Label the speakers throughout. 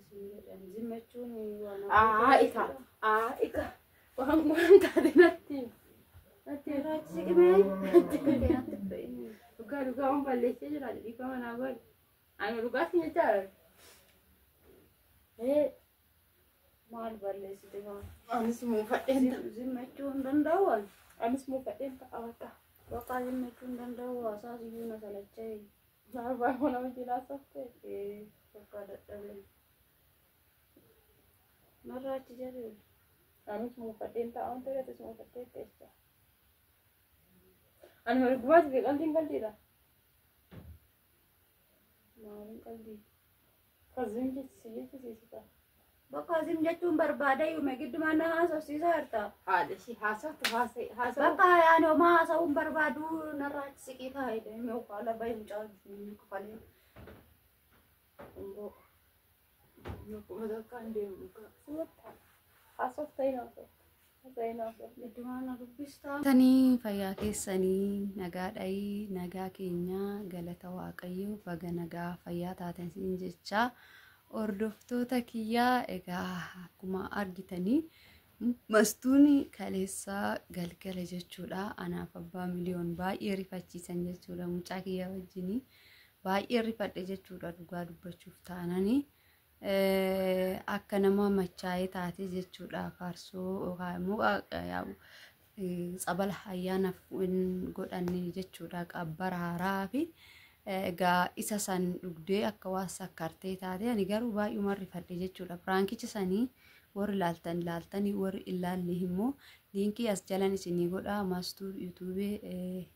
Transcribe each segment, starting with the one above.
Speaker 1: Siin jedhan zimmachuun waan
Speaker 2: Aa ika aa ika waan waan taate natti natti
Speaker 1: Irraachi siqimee natti fe'in.
Speaker 2: Dhugaa dhugaa waan balleessee jira dhiifama naa godhi. Ani dhugaa si jechaa jira. Ee
Speaker 1: Maal balleessite maa?
Speaker 2: Anis muufadheen ta'a.
Speaker 1: Zimmachuu hin danda'u ani.
Speaker 2: Anis muufadheen ta'a bakka.
Speaker 1: Bakka zimmachuu hin danda'u haasaas iyyuu na salacha'e.
Speaker 2: Maal baay'ee nama jilaa softee.
Speaker 1: Ee bakka dadhabee. Narraa achi jedhe.
Speaker 2: Anis muufadheen ta'a waan ta'eef atis muufadhee teessa. Ani maal gubaas fi qaldiin qaldiidha.
Speaker 1: Maaliin qalbii?
Speaker 2: Kazim jechisi jechisiisita.
Speaker 1: Bakka zim jechuun barbaada yuume giddumaan na haasofsiisaa jirta.
Speaker 2: Haadha ishee haasoftu haasa'u.
Speaker 1: Bakka yaani homaa haasa'uun barbaadu narraa achi siqii taa'e deemee uffata bahe mucaa kafalee. Ungoo.
Speaker 2: Akkuma takkaan deemu dhugaa. Simatti haasofta hin haasoftu. Haasa'in haasoftu.
Speaker 1: Giddumaan na dubbistaa.
Speaker 3: Tanii fayyaa keessanii nagaadhayii nagaa keenyaa galata waaqayyo baga nagaa fayyaa taatan siin jechaa hordoftoota kiyyaa egaa akkuma argitanii mastuun kaleessaa galgala jechuudha. Anaaf abbaa miliyoon baay'ee rifachiisan jechuudha mucaa kiyyaa wajjinii baay'ee rifadhe jechuudha dhugaa dubbachuuf taananii. Akka nama machaa'ee taate jechuudha faarsoo yookaan immoo tsabala ayyaanaaf godhanne jechuudha qabbara haaraa fi egaa isa san dhugdee akka waan sakkartee taate ani garuu baay'uma rifadhe jechuudha. Piraankicha sanii warri laaltan laaltanii warri hin laalle immoo liinkii as jalan isinii godha mastuu yuutuubee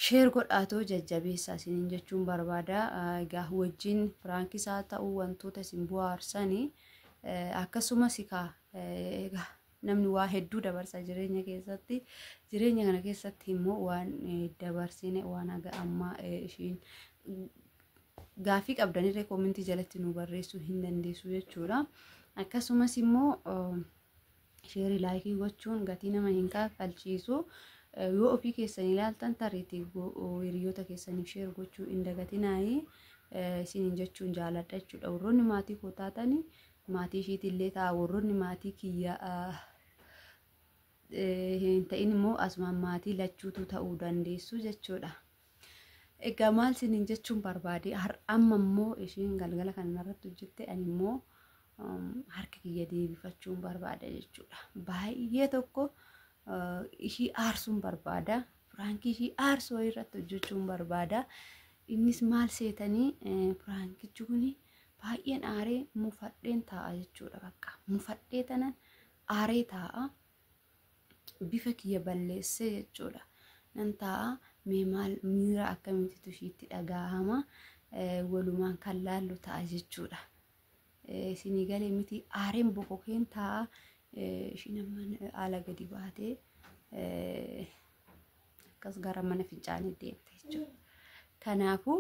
Speaker 3: sheer godhaatoo jajjabeessaa isiniin jechuun barbaada. Egaa wajjin piraankis haa ta'u wantoota isin bohaarsanii akkasumas egaa namni waa hedduu dabarsa jireenya keessatti. Jireenya kana keessatti immoo waan dabarsine waan haga ammaa ishiin gaaffii qabdanirree koomentii jalatti nu barreessuu hin dandeessu jechuudha. Akkasumas immoo sheerii laayikii gochuun gatii nama hin kaffalchiisu. Yoo ofii keessan ilaaltan tariitii hiriyoota keessaniif sheer gochuu hin dagatinaayi isiniin jechuun jaaladha jechuudha. Warroonni maatii koo taatanii maatii ishiitillee ta'a warroonni maatii kiyya hin ta'in immoo asumaan maatii lachuutu ta'uu dandeessu jechuudha. Egaa maal isiniin jechuun barbaade amma immoo ishiin galgala kana irratti hojjette ani immoo harka kiyya deebifachuun barbaada jechuudha. Baay'ee tokko ishii aarsuun barbaada. Piraankii ishii aarsuu irratti hojjechuun barbaada. Innis maal seetanii piraankichi kun baay'een aaree mufadheen taa'a jechuudha bakka. Mufadhee tanan aaree taa'a. Bifa kiyya balleessee jechuudha. Nan taa'a mee maal miira akkamiitu ishiitti dhagahama walumaan kan laallu ta'a jechuudha. Isinii galee miti aareen bokokeen taa'a. Ishiin amma haala gadi baatee akkas gara mana fincaanii deemte jechuudha. Kanaafuu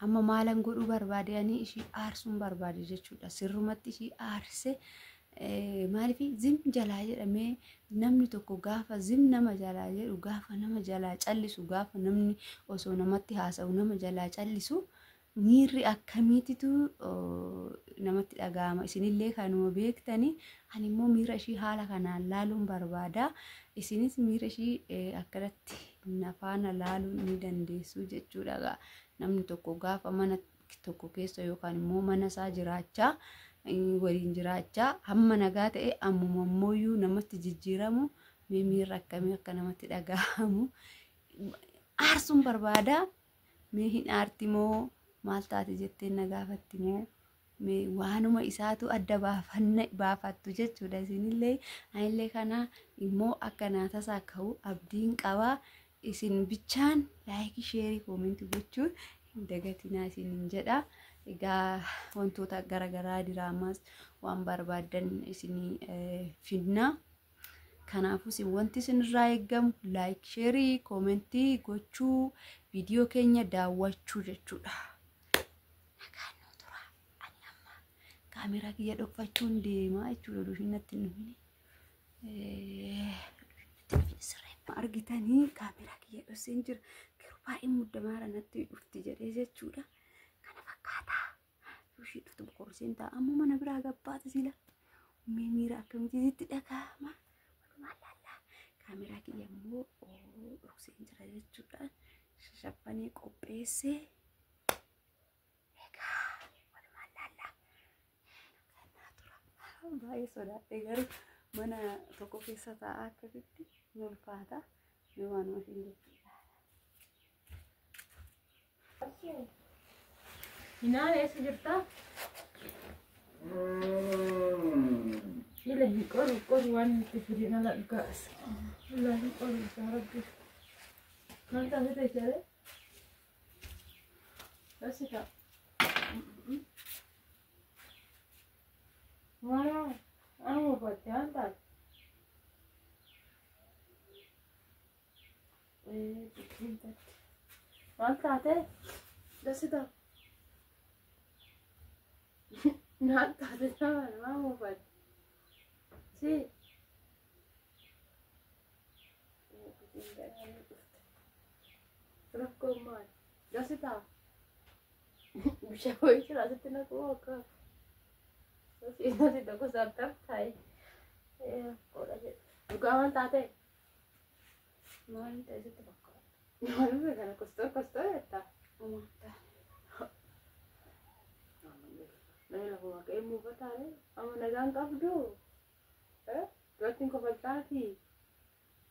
Speaker 3: amma maalan godhuu barbaade ani ishii aarsuun barbaade jechuudha. Sirrumatti ishii aarse maaliif zim jalaa jedhamee namni tokko gaafa zim nama jalaa jedhu gaafa nama jalaa callisu gaafa namni osoo namatti haasa'u nama jalaa callisu miirri akkamiititu namatti dhaga'ama. Isinillee kanuma beektanii ani immoo miira ishii haala kanaan laaluun barbaada. Isinis miira ishii akkanatti nafaana laaluu ni dandeessu jechuudha. Namni tokko gaafa mana tokko keessa yookaan immoo mana isaa jiraachaa waliin jiraachaa hamma nagaa ta'e ammuma ammoo namatti jijjiiramu mee miirri akkamii akka namatti dhaga'amu aarsuun barbaada. Mee hin aarti moo maal taate jettee na gaafatti moo mee waanuma isaatu adda baafattu jechuudha. Isinillee anillee kana immoo akka naa tasaa ka'u abdiin qabaa. Isin bichaan laayikii sheerii koomentii gochuun hin dagatinaa isiniin jedha. Egaa wantoota garaagaraa diraamaas waan barbaaddan isinii finna. Kanaafuu isin wanti isinirraa eeggamu laayik sheerii koomentii gochuu viidiyoo keenya daawwachuu jechuudha. Nagaan nuu tura. Ani amma kaameraa kiyya dhokfachuun deemaa jechuudha. Dushiin natti hin dhufine. Argitanii kaameraa kiyya dhokseen jira. Garuu baay'ee muddamaara natti dhufti jedhee jechuudha. Kana fakkaata. ishee dhuftu bokorseen ta'a. Amma mana biraa gabbaata sila. Miira akkamitti sitti dhaga'ama? Walumaa laallaa. Kaameraa kiyya immoo dhokseen jira jechuudha. Shashaffanee qopheessee. Egaa walumaa laallaa. Kanaa tura. Baay'ee sodaadhe garuu mana tokko keessa taa'aa akkasitti ni ulfaata. Yoo waan ishiin jechuudha.
Speaker 2: Hinaan eessa jirtaa? Ila hin qoru qoru waan itti fidin ala dhugaas. Ila hin qoru isaa rabbi. Maal taatee teessee? Eessa ta'a? Maal anuma uffatte waan taate? Maal taatee? Eessa ta'a? Maal taate taa'an maal uffatte? Si. Rakkoo maal? Eessa ta'a? Bishaan wayii jira asitti naquu akka. Nasi tokko saartaaf taa'e. Dhugaa maal taate?
Speaker 1: Maal ta'e sitti fakkaata?
Speaker 2: Maaluma kana kostoo kostoo jetta?
Speaker 1: Homaa ta'a.
Speaker 2: Namni lafuma ka'ee muufataare amma nagaan qabdu. Duratti hin kofaltaati.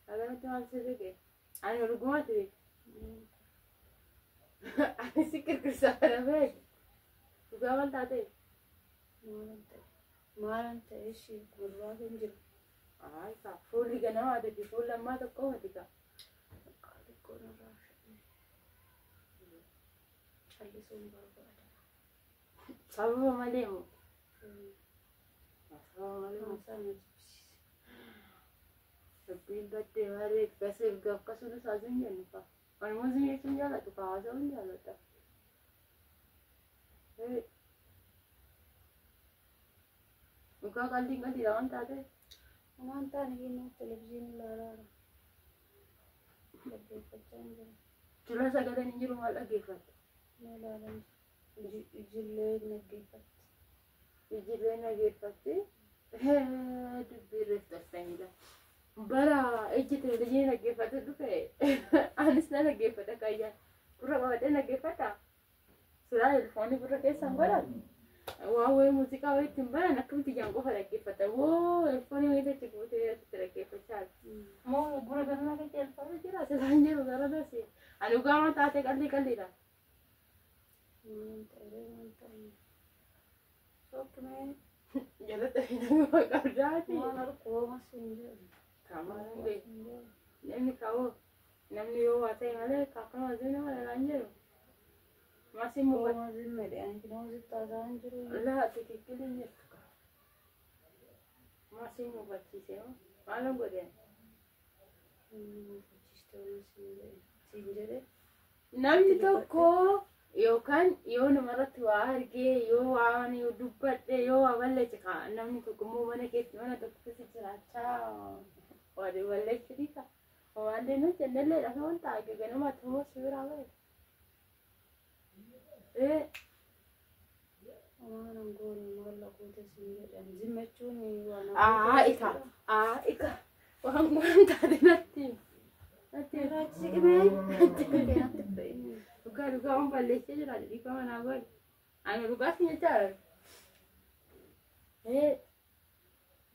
Speaker 2: Akkamitti maal si fiqe? Ani dhugumaatti beeku. Ani si kirkirsaa kana beeku. Dhugaa maal taate?
Speaker 1: Maal ta'e ishee gurbaa kan jiru.
Speaker 2: Ayi fuulli ganamaa fi fuulli ammaa tokko miti kaa.
Speaker 1: Xiqqoo narraa callisuun barbaada.
Speaker 2: Sababa malee moo? Sababa malee moo?
Speaker 1: Haasaa na jibbisiisa.
Speaker 2: Dubbiin baddee malee gaseef akkasumas haasuu hin jennu faa. Ani immoo isin jechuun jaalladhu faa haasa'uu hin jaalladha. Dhugaa qaldiin qaldiidha waan taateef.
Speaker 1: Waan taane kennuu televizyiinii ilaalaa jira. Dhaggeeffachaa hin jiru.
Speaker 2: Jula sagaleen hin jiru maal dhaggeeffatte?
Speaker 1: Na ilaalaa jiru. Ijoollee dhaggeeffatti.
Speaker 2: Ijoolleen dhaggeeffatti. Dubbii irratti tolfanidha. Bara ijji televizyiinii dhaggeeffatu dhufe anis na dhaggeeffata kayyaan. Gurra qabadhee dhaggeeffata. Silaa telefoonii gurra keessan godhan. Waa wayii muuziqaa wayii ittiin banan akkamitti ijaan qofa dhaggeeffata. Woo telefoonii wayii achi guutee asitti dhaggeeffachaa jira. Moo gurra garanaa keessa telefoonii jira silaa hin jiru gara dasi. Ani dhugaa waan taatee qalbii qalbiidha.
Speaker 1: Maal ta'e maal ta'e. Sokkimee
Speaker 2: Jalatti nama qabdaati.
Speaker 1: waan harkoo siin jedhu.
Speaker 2: Kamaa namni kaa'u namni yoo waa ta'e malee akkuma nama lalaan jiru. Masi muka
Speaker 1: Homaa zimmedhe ani kinoo sitti haasa'aa hin jiru.
Speaker 2: laa tikikkili hin jirtu. Masi mukachiise maal godhe.
Speaker 1: Siin jedhe.
Speaker 2: Namni tokko yookaan yoo namarratti waa argee yoo waan dubbadhe yoo waa balleesse namni tokko immoo mana keetti mana tokko keessa jiraachaa waa balleessu ni ta'a. Waan nu jennellee dhafe wanta arge ganama ta'uu si biraa bahe.
Speaker 1: Homaa nan goone maal laquute siin jedhe. Zimmachuun waan
Speaker 2: Aa ika aa ika waan waan taate natti natti
Speaker 1: Irraachi siqimee. Natti fe'in.
Speaker 2: Dhugaa dhugaa waan balleessee jira dhiifama naa godhi. Ani dhugaa si jechaa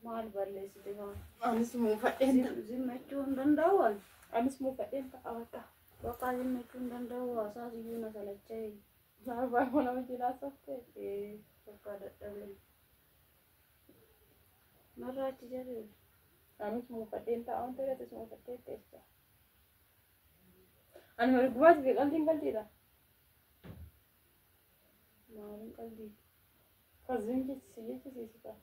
Speaker 1: Maal balleessite maa?
Speaker 2: Anis muufadheen ta'a.
Speaker 1: Zimmachuu hin danda'u ani.
Speaker 2: Anis muufadheen ta'a bakka.
Speaker 1: Bakka zimmachuu hin danda'u haasaas iyyuu na salacha'e.
Speaker 2: Maal baay'ee nama jilaa softee.
Speaker 1: Bakka dadhabeen. Narraa achi jedhe.
Speaker 2: Anis muufadheen ta'a waan ta'eef atis muufadhee teessa. Ani dhugumaatti fi qaldiin qaldiidha.
Speaker 1: Maaliin qaldii?
Speaker 2: Kazuun jechisi jechisiisuudha.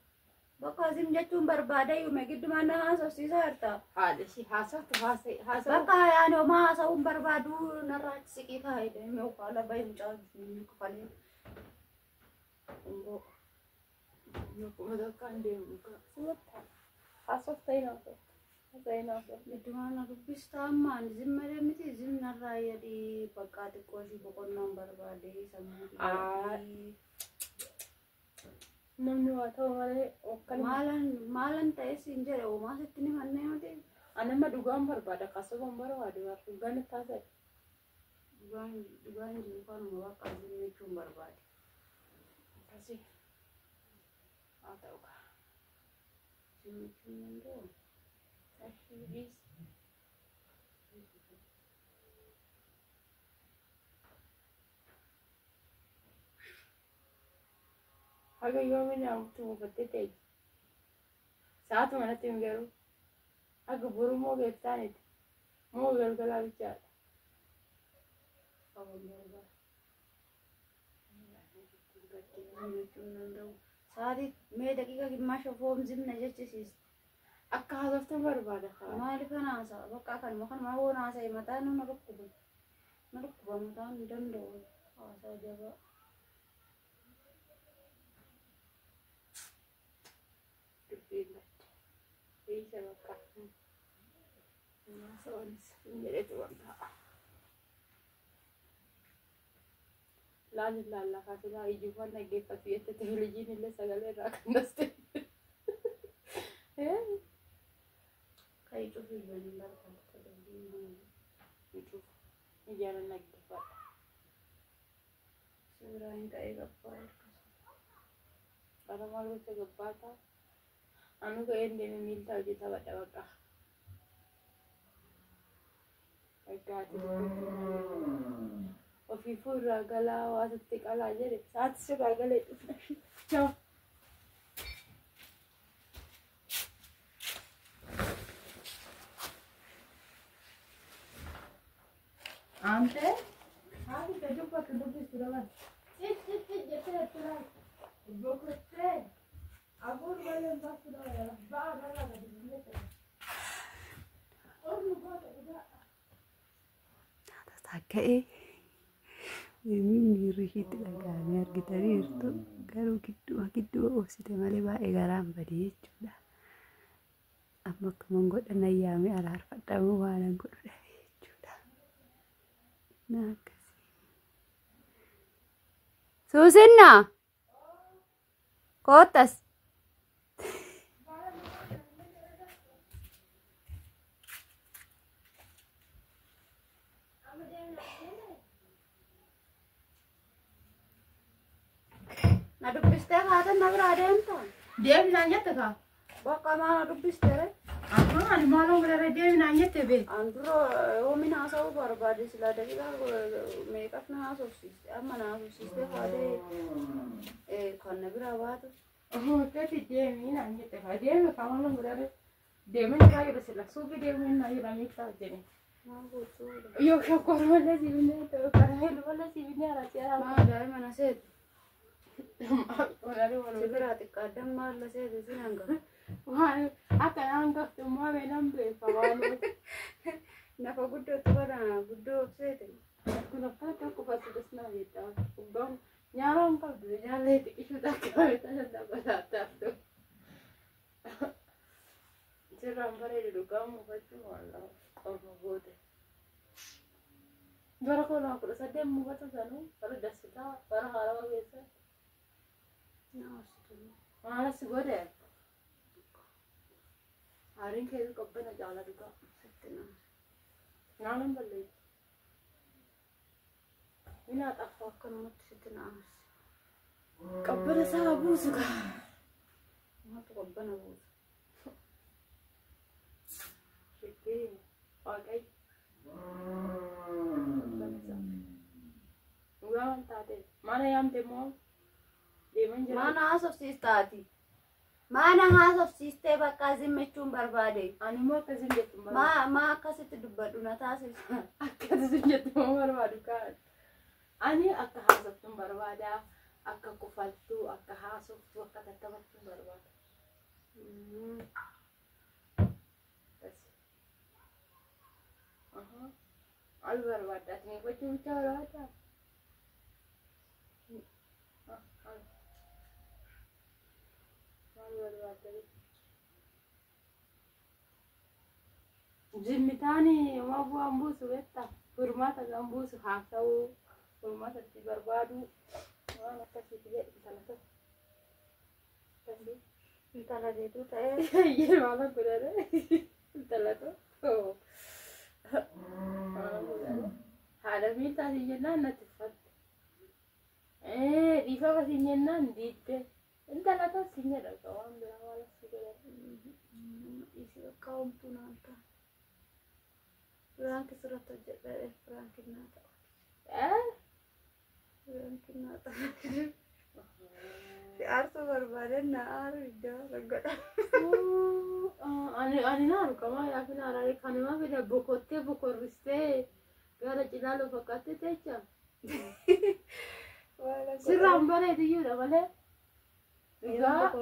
Speaker 1: Bakka zim jechuun barbaada yuume giddumaan na haasofsiisaa jirta.
Speaker 2: Haadha ishee haasoftu haasa'u.
Speaker 1: Bakka yaani homaa haasa'uun barbaadu narraa achi siqii taa'ee deemee uffata bahe mucaa kafalee.
Speaker 2: Ungoo. Akkuma takkaan deemu. Haasofta hin haasoftu. Haasa'in haasoftu.
Speaker 1: Giddumaan na dubbista ammaan zimmalee miti zim narraa jedhii bakka xiqqoo ishii boqonnaan barbaade sammuu
Speaker 2: Aa.
Speaker 1: kiyyaa.
Speaker 2: Namni waa ta'u malee akkanuma.
Speaker 1: Maalan maalan ta'e siin jedhe homaa sitti ni mannee miti.
Speaker 2: Ani amma dhugaan barbaada kaasuma barbaadu dhugaan itti haasa'e.
Speaker 1: Dhugaan dhugaan jiru kanuma bakka zimmichuun barbaade.
Speaker 2: Akkasii haa ta'u kaa.
Speaker 1: Zimmichuun danda'u.
Speaker 2: Ashii dhiisi. Haga yoomiin naamtu buufattee ta'e. Sa'aatuma natti hin garuu. Haga boru moo beektaaniti. Moo galgalaa bichaadha.
Speaker 1: Qabuun barbaade. Zimmichuun danda'u. Sa'aatii mee daqiiqa gimmaasha foom zimna jechisiiste.
Speaker 2: Akka haasoftuun barbaada kaa.
Speaker 1: Maaliif kana haasa'a? Bakka kanuma kanuma hoon haasa'e mataan na dhukkuba. Na dhukkuba mataan hin danda'u. Haasaa jabaa.
Speaker 2: Dubbiin badde. Dhiisa bakka. Haasa'uunis hin jedhetu waan ta'a. Laal laallaa kaasilaa iyyuuwwan dhaggeeffatu jette teekinooloojiin illee sagalee irraa kan daste.
Speaker 1: Kan cufu iyyuu hin barbaadu. Televizyiinii
Speaker 2: Cufu. Ijaan dhaggeeffadha.
Speaker 1: Suuraa hin ka'ee gabbaa harkasa.
Speaker 2: Bara maal gocha gabbaataa? Anu ka'een deeme miiltaa hojii taphadha bakka. Dhaggaati dubbachuu. Ofiifuu irraa galaa waa sitti qalaa jedhe sa'aatii sirraa galee dhufna. Chaaw. Ante haati ka dubbatu dubbistu daban. Cit cit cit jettee jettee bokottee abuur malee hin baastu dabala ba'a irraa gadi bu'ee. Ormi goota dhugaa.
Speaker 3: Takka'ee miirri ishiitti dhaga'amee argitaniirtu garuu gidduu gidduu obsite malee baay'ee garaan badii jechuudha. Amma akkuma godhan ayyaamee araarfadhamu waan an godhu dhabe jechuudha. Na akkasii. Suusinnaa koottas.
Speaker 1: Na dubbistee kaatan na biraa deemta.
Speaker 2: Deemnaan jette kaa.
Speaker 1: Bakka maa na dubbistee ree?
Speaker 2: Ahaa ani maaloo godhara deemnaan jette bee.
Speaker 1: An dura yoomin haasa'uu barbaade silaa daqiiqaa meeqaf na haasofsiiste amma na haasofsiiste kaatee kan na biraa baatu.
Speaker 2: Akkati deemii naan jette kaa deeme kaa maaloo godhara. Deemin irraa jira sila suuqii deemuun naa jira miidhaa hojjene.
Speaker 1: Maal gochuu?
Speaker 2: Yoo shakkoor malee siibinee ta'u karaa hedduu malee siibinee alatti alaa.
Speaker 1: Maal daa'ima na seete?
Speaker 2: Walaali
Speaker 1: Si
Speaker 2: walaali.
Speaker 1: biraa xiqqaaddan maal na seete sin hangafa?
Speaker 2: Waan akka naan gaftummaa beelan beeka waan
Speaker 1: Nafa guddootti godha guddoo seete.
Speaker 2: kun akkanatti akka das naa jettaa. Dhugaan nyaaraan qabdu nyaallee xiqqishuu takka beektaa danda'u Sirraan bareedu dhugaan muufachuu waan lama qorma goote. Bara 2018 muufata sanuu bara dasitaa bara haarawaa keessa
Speaker 1: Na obsitu.
Speaker 2: maala si godhe. Aariin keetu qabbana caala dhugaa.
Speaker 1: Sitti na.
Speaker 2: Naanan balleessu. Minaa xafa.
Speaker 1: Akkanumatti sitti na aarse.
Speaker 2: Qabbana isaa buusu gaa.
Speaker 1: Maaltu qabbana buusa?
Speaker 2: Shiggee waaqayyo. Qabbana isaa. Dhugaa waan taateef. Mana yaamte immoo deeman jira.
Speaker 1: Maana haasofsiistaati? Maana haasofsiistee bakka zimmichuun barbaade?
Speaker 2: Ani immoo akkasin jettu hin barbaadu.
Speaker 1: Maa maa akkasitti dubbadhu na taasisa.
Speaker 2: Akkasin jettu hin barbaadu kaan. Ani akka haasoftu hin barbaada. Akka kofaltu, akka haasoftu, akka tattafattu hin barbaada. Bas. Ahaa. Maal barbaadda? Ati miidhagachuu bichaa barbaaddaa? Ah, maal? Maal barbaadda? Zimmitaan waan bu'aan buusu beektaa? Furmaata kan buusu haasa'uu, furmaata itti barbaadu waan akkasiiti jedhu intala tokko.
Speaker 1: Intala keetuu ta'ee.
Speaker 2: Ayyee maalan godhare? Intala too. Maalan godhare? Haadha miiltaa siin jennaan natti uffatte. Dhiifama siin jennaan diidde. Intala too siin jedha waan biraa maal si godhare?
Speaker 1: Dhiisii bakka homtuu naan ta'a. Prank sirratti hojjedha prank naa ta'u. Prank naa ta'u. Si aarsuu barbaadan na aaru iddoo godha.
Speaker 2: Ani naaru qamaa yaafin haaraalee kanuma fida bokottee bokorristee gara cinaa loo fakkaattee teecha. Sirraan bareediyyuudha malee. Dhugaa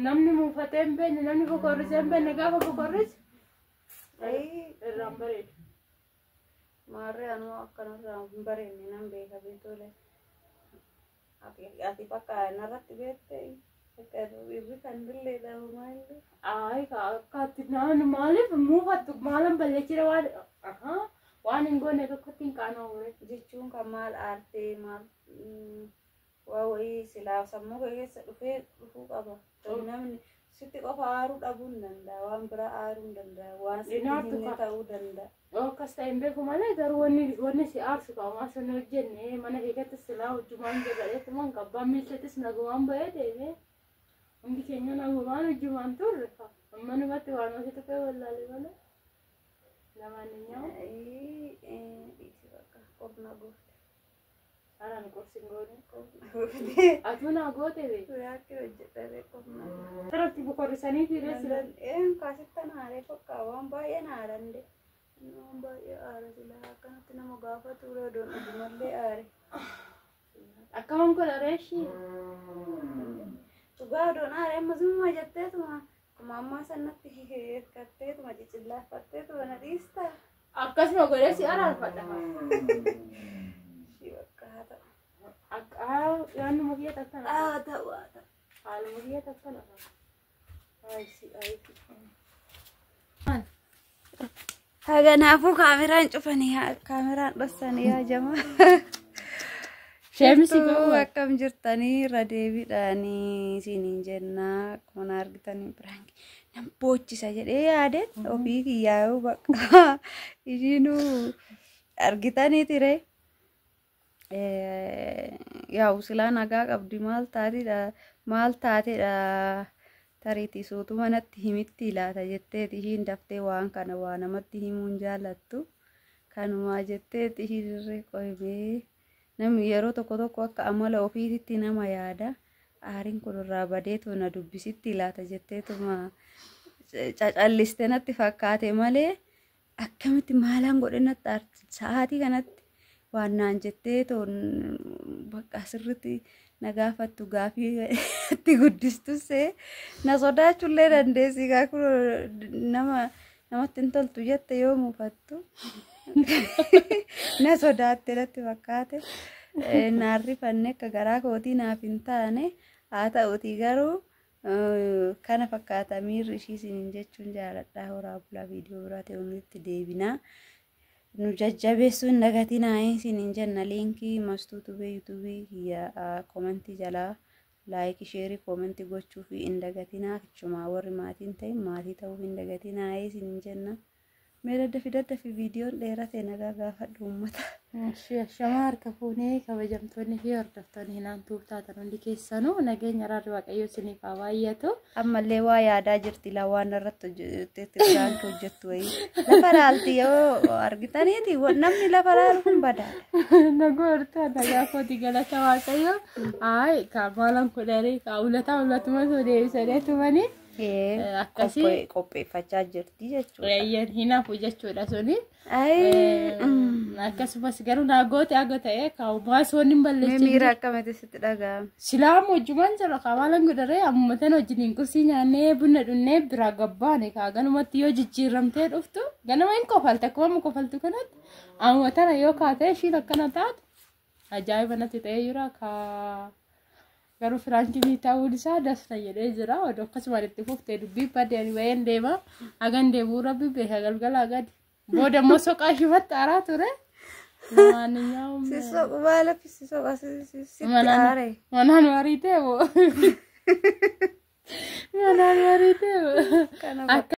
Speaker 2: namni muufatee hin beekne namni bokorrisee hin beekne gaafa bokorrisu irraan bareedu.
Speaker 1: Maarree anuu akkanarraa hin bareedne nan beeka beetole. Ati bakka narratti beekte akka irri kan billee dhabu maallee.
Speaker 2: Ayi akkaatti naan maaliif muufattu maalan balleechire waan waan hin goone tokkotti hin qaana'u.
Speaker 1: Jechuun kan maal aartee maal waa wayii silaa sammuu kee keessa dhufee dhufuu qaba. Namni sitti qofa aaruu dhabuu hin danda'a waan biraa aaruu hin danda'a waan sitti hinne ta'uu danda'a.
Speaker 2: Akkas ta'e hin beeku malee garuu wanni si aarsu qaba sun hojjenne mana keessatti silaa hojjumaan jedhateetumaan qabbaan miiltattis nagumaan bahee deemee hundi keenya nagumaan hojjumaan turre amma numatti waan hojii tokko wallaalee malee. Lamaanኛው
Speaker 1: Dhiisi bakka qofna goofte.
Speaker 2: Anaan qorsi hin goone.
Speaker 1: Qofna goofte.
Speaker 2: Atuu naa goote bee.
Speaker 1: Prank hojjedhame qofna goofte.
Speaker 2: Irratti bokorrisanii fiiree sila.
Speaker 1: Kaasittan haaree fakkaa waan baay'ee na haarande. Waan baay'ee aara silaa akkanatti nama gaafatu odoon dhugumallee aare.
Speaker 2: Akkaman godha reeshii.
Speaker 1: Dhugaa odoon aare amma zumma jetteetuma akkuma ammaa sanatti hirkatteetuma cicillaaffatteetuma na dhiistaa.
Speaker 2: Akkasuma godhee si araarfadha.
Speaker 1: Ishii bakka haa ta'u.
Speaker 2: Akka yaannuma kiyya takkana.
Speaker 1: Haa ta'u haa ta'u.
Speaker 2: Haaluma kiyya takkana. Ayisi ayisi.
Speaker 1: Kanaafuu kaameraan cufanii kaameraan dhossanii yaa jamaa.
Speaker 2: Sheemisi
Speaker 1: Jirtuu akkam jirtanii irra deebiidhaanii isiniin jennaa akkuma argitanii prank nan boochisa jedhee yaadeen ofii kiyyaa'uu bakka ishiinuu argitanii ture. Yaa'u silaa nagaa qabdi maal taatedha tariitii suutuma natti himitti laata jetteeti ishiin daftee waan kana waa namatti himuun jaalattu kanumaa jetteeti ishiin irree qohimee. Namni yeroo tokko tokko akka amala ofiitti nama yaada. Aariin kun irraa badeetu na dubbisitti laata jetteetuma cacalliste natti fakkaate malee akkamitti maalaan godhe natti aarti sa'aatii kanatti waan naan jettee toon bakka sirriitti na gaafattu gaafii itti guddistus na sodaachuullee dandeessi gaa kun nama namatti hin toltu jette yoo muufattu. Na sodaatte natti fakkaate naan rifanne akka garaa kootii naaf hin taane haa ta'utii garuu kana fakkaata miirri ishii isiniin jechuun jaaladha. Horaa bulaa viidiyoo biraa ta'e walitti deebinaa. Nu jajjabeessuun dagatinaa isiniin jenna liinkii mastuu tubee yuutuubii kiyya koomentii jalaa like share comment gochuu fi hin dagatinaa achumaa warri maatiin ta'e maatii ta'uu hin dagatinaa isiniin jenna. Mee daddafi daddafi viidiyoon dheerate nagaa gaafadhu uummata.
Speaker 2: Shamaa harka fuunee kabajamtoonni fi hordoftoonni hinaantuuf taatan hundi keessanuu nageenya araarri waaqayyoo isiniif haa baay'atu.
Speaker 1: Ammallee waa yaadaa jirti laa waan irratti hojjettee prank hojjettu wayii. Lafa laalti yoo argitaniiti namni lafa laalu kun badaadha.
Speaker 2: Nagoo hortaa nagaa kooti galata waaqayyoo. Ayi kaa maalan kudharee kaa ulataa ulatuma soo deebisanii tumanii. Akkasii
Speaker 1: Qopheeffachaa jirti jechuudha.
Speaker 2: Eeyyan hinaafu jechuudha suni. Akkasumas garuu naa goote aga ta'e kaa'umaa soon hin balleessin.
Speaker 1: Miira akkamitti sitti dhaga'ame?
Speaker 2: Silaam hojjumaan jira kaawaalan godharee amma tan wajjiniin qursii nyaannee buna dhunnee biraa gabbaane kaa ganumatti yoo jijjiiramtee dhuftu ganama hin kofalta akkuma kofaltu kanatti amma tana yoo kaatee ishiin akkana taatu ajaa'iba natti ta'ee jira kaa. Garuu firaankii ta'uun isaa dasna jedhee jira. Odoo akkasumaan itti fuftee dubbii badee ani wayeen deema. Hagan deemuu rabbi beeka galgalaa gadi. Booda immoo soqaa shifatti aaraa ture. Maanኛውም
Speaker 1: Sisoqu maaliif sisoqa sitti aare?
Speaker 2: Manaan warii ta'e moo? Maal mariitee?
Speaker 1: Kana
Speaker 2: Akka